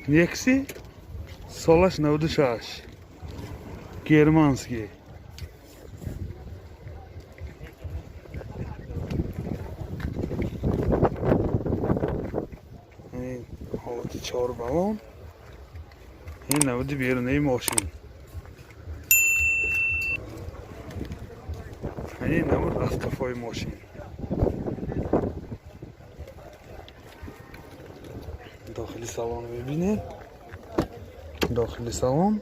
Некси, солаш 96, германский. Ин ҳолати чор баллон, ин намуди берунаи мошин, ин намуд аз қафои мошин. Дохили салон мебинед. Дохили салон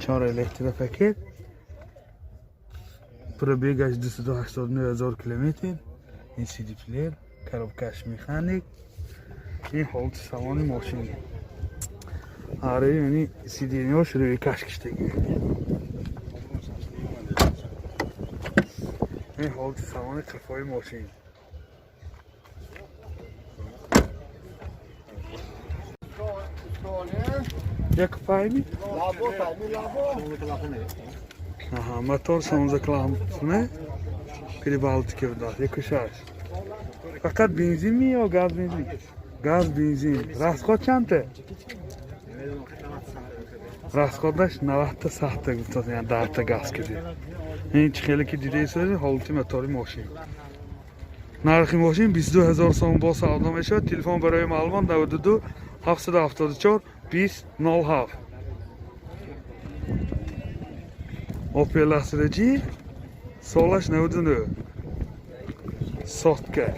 чор электропакет, пробегаш 289 000 километр, ин CD плеер, коробкаш механик. Ин ҳолати салони мошин. Аре, яъни сиденьош рӯи каш киштагӣ. Ин ҳолати салони қафои мошин. Як пайми? Аҳа, мотор 16 клапане, Прибалтика будааст, 1,6. Фақат бензин ми ё газ бензин? Газ бензин. Расход чандта? Расходаш 90 та сахта гуфтааст, яъне 10 та газ киди. Ин чӣ хеле ки дидаи, ҳолати мотори мошин. Нархи мошин 22 ҳазор сом, бо савдо мешавад. Телефон барои маълумот 92 774 20 07. Opel Astra G, солаш 99, сотка.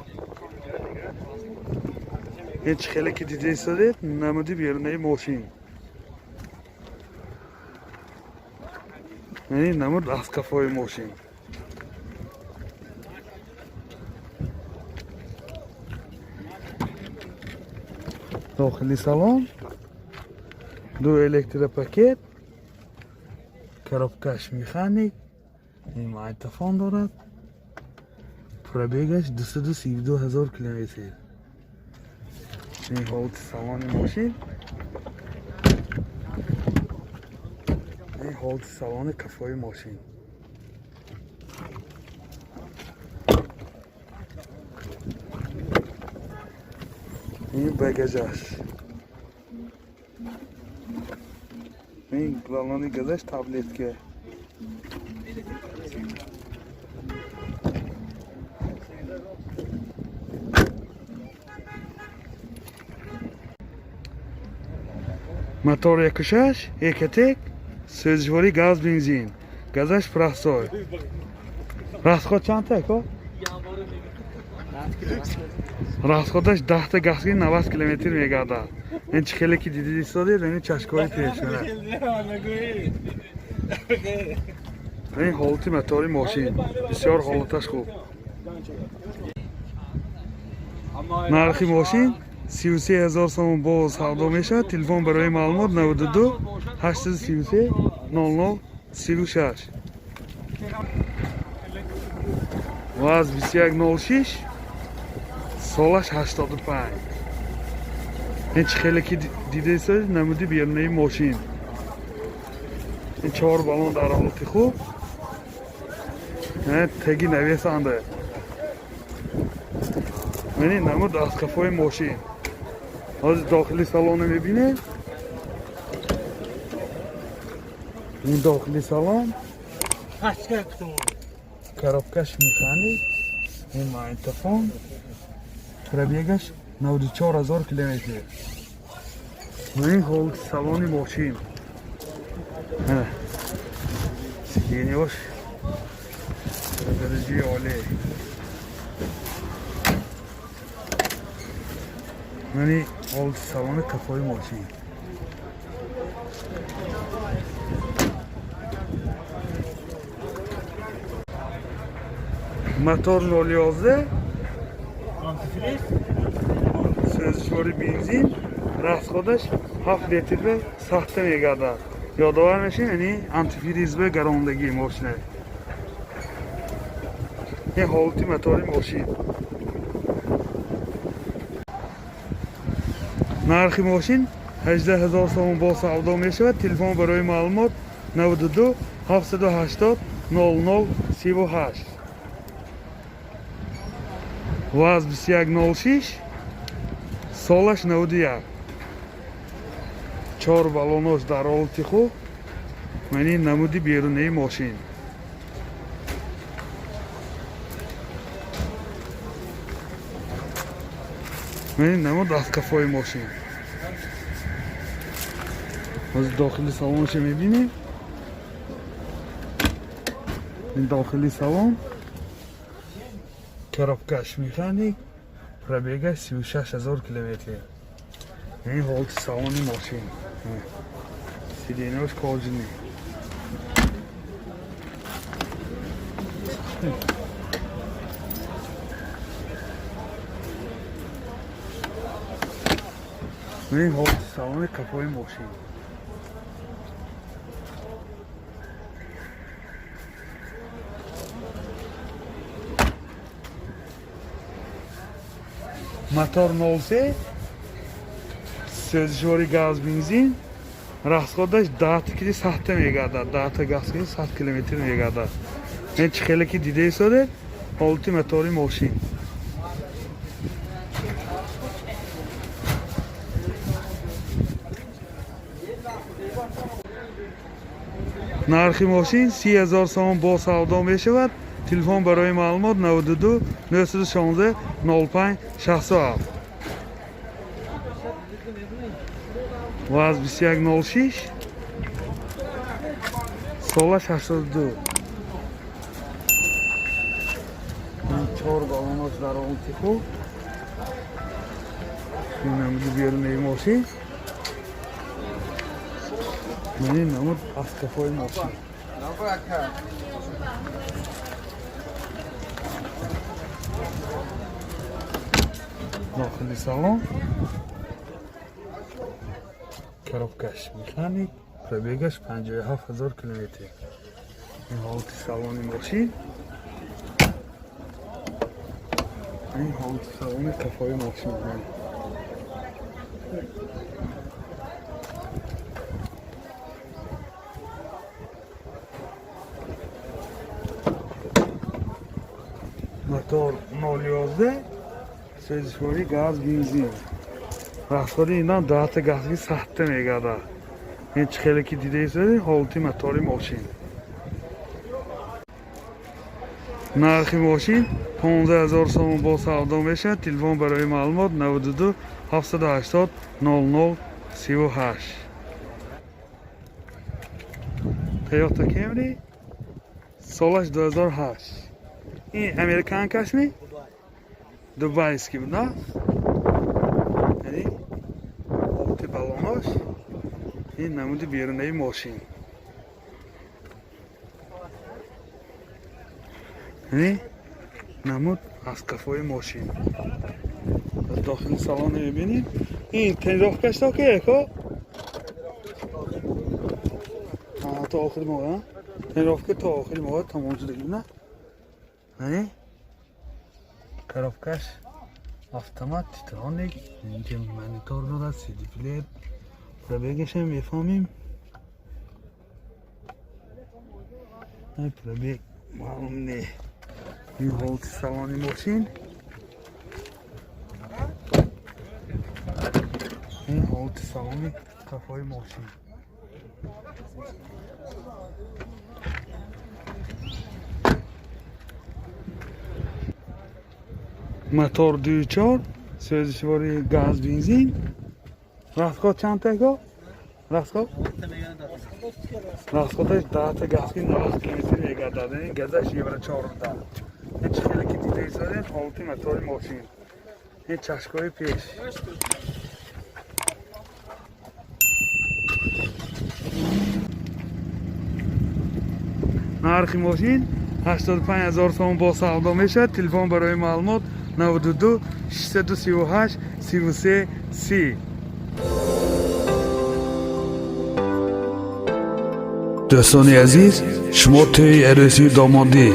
Ин чӣ хеле ки дида истодед, намуди берунаи мошин. Ин намуд аз қафои мошин. Дохили салон ду электропакет, коробкаш механик, ин магнитофон дорад, пробегаш 232 ҳазор километр. Ин ҳолати салони мошин, ин ҳолати салони қафои мошин. Ин багажаш, ин баллони газаш, таблетка. Мотор 1,6 Экотек, сӯзишворӣ газ бензин, газаш простой. Расход чандта, ако? Расходаш 10 та газки 90 километр мегардад. Ин чӣ хеле ки дидид истодед, ин чашкҳои пешона. Ин ҳолати мотори мошин, бисёр ҳолаташ хуб. Нархи мошин 33 ҳазор сомон, боз савдо мешавад. Телефон барои маълумот 92 833 00 36. ВАЗ 2106, солаш 85. Ин чӣ хеле ки дида истодед, намуди берунаи мошин. Ин чор баллон дар ҳолати хуб, теги навесанда. Ин намуд аз қафои мошин. Ҳозир дохили салонро мебинед. Ин дохили салон, коробкаш механик, ин магнитофон, пробегаш 94 ҳазор километр. Ин ҳолати салони мошин, сиденьош дараҷаи олӣ. Мани ҳолати салони қафои мошин. Мотор 0,11, сӯзишвори бензин, расходаш 7 литр ба сахта мегардад. Ёдовар мешем, яъне антифриз ба гарондагии мошина. Ин ҳолати мотори мошин. Нархи мошин 18 ҳазор сомон, бо савдо мешавад. Телефон барои маълумот 92 780 00 38. ВАЗ 2106, солаш 91. Чор балонош дар ҳолати хуб. Мани намуди берунаи мошин. Мани намуд аз кафои мошин. Ҳозир дохили салонша мебинем. Ин дохили салон, коробкаш механик, пробегаш 36 000 километр. Ин ҳолати салони мошин, сиденьяш кожаный. Ин ҳолати салони кафои мошин. Мотор 03, сӯзишвори газ, бензин. Расходаш даҳта кили садта мегардад, даҳта газ кили 100 километр мегардад. Ин чӣ хеле ки дида истодед, ҳолати мотори мошин. Нархи мошин 30 000 сомон, бо савдо мешавад. Телефон барои маълумот 92 916 05 67. ВАЗ 2106, солаш 82. Чор балонош дар ҳолати хуб. Ин намуди берунаи мошин, ин намуд аз кафои мошин. Дохили салон, коробкаш механик, пробегаш 57 000 километр. Ин ҳолати салони мошин, ин ҳолати салони кафои мошин. Мотор 011, сӯзишворӣ газ, бензин. Расходи инам даҳта газги садта мегардад. Ин чӣ хеле ки дида истодед, ҳолати мотори мошин. Нархи мошин 15 000 сомон, бо савдо мешавад. Телефон барои маълумот 92 780 00 38. Toyota Camry, солаш 2008. Ин американкаш ми дубайский буд, на? Яъни ҳолати балонош, ин намуди берунаи мошин, яъне намуд аз кафои мошин. Аз дохили салон мебинем. Ин тонировкаш то ки яко то охири моҳ, тонировка то охири моҳ тамом шудагӣ, на? Яъне коробкаш автомат, титроник, инҷа монитор дорад, CD плеер. Пробегашам мефаҳмем. Пробег маълум не. Ин ҳолати салони мошин, ин ҳолати салони қафои мошин. Мотор 24, сӯзишвори газ, бензин. Расход чанд тако расход? Расходаш даҳта газки 90 километр мегардад. Ин газаш евро 14. Ин чӣ хеле ки дида истодед, ҳолати мотори мошин. Ин чашкои пеш. Нархи мошин 85 000 сомон, бо савдо мешавад. Телефон барои маълумот 92 638 33 30. Дӯстони азиз, шумо тӯи арӯсию домодӣ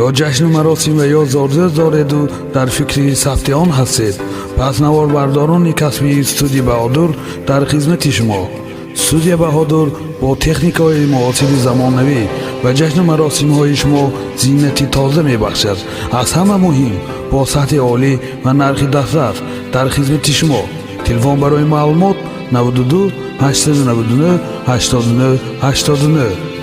ё ҷашну маросим ва ё зодрӯз дореду дар фикри сабти он ҳастед, пас наворбардорони касбии студия Баҳодур дар хизмати шумо. Студия Баҳодур бо техникаҳои муосири замонавӣ ба ҷашну маросимҳои шумо зинати тоза мебахшад. Аз ҳама муҳим, бо сатҳи олӣ ва нархи дастрас дар хизмати шумо. Телефон барои маълумот 92. 899 89 89.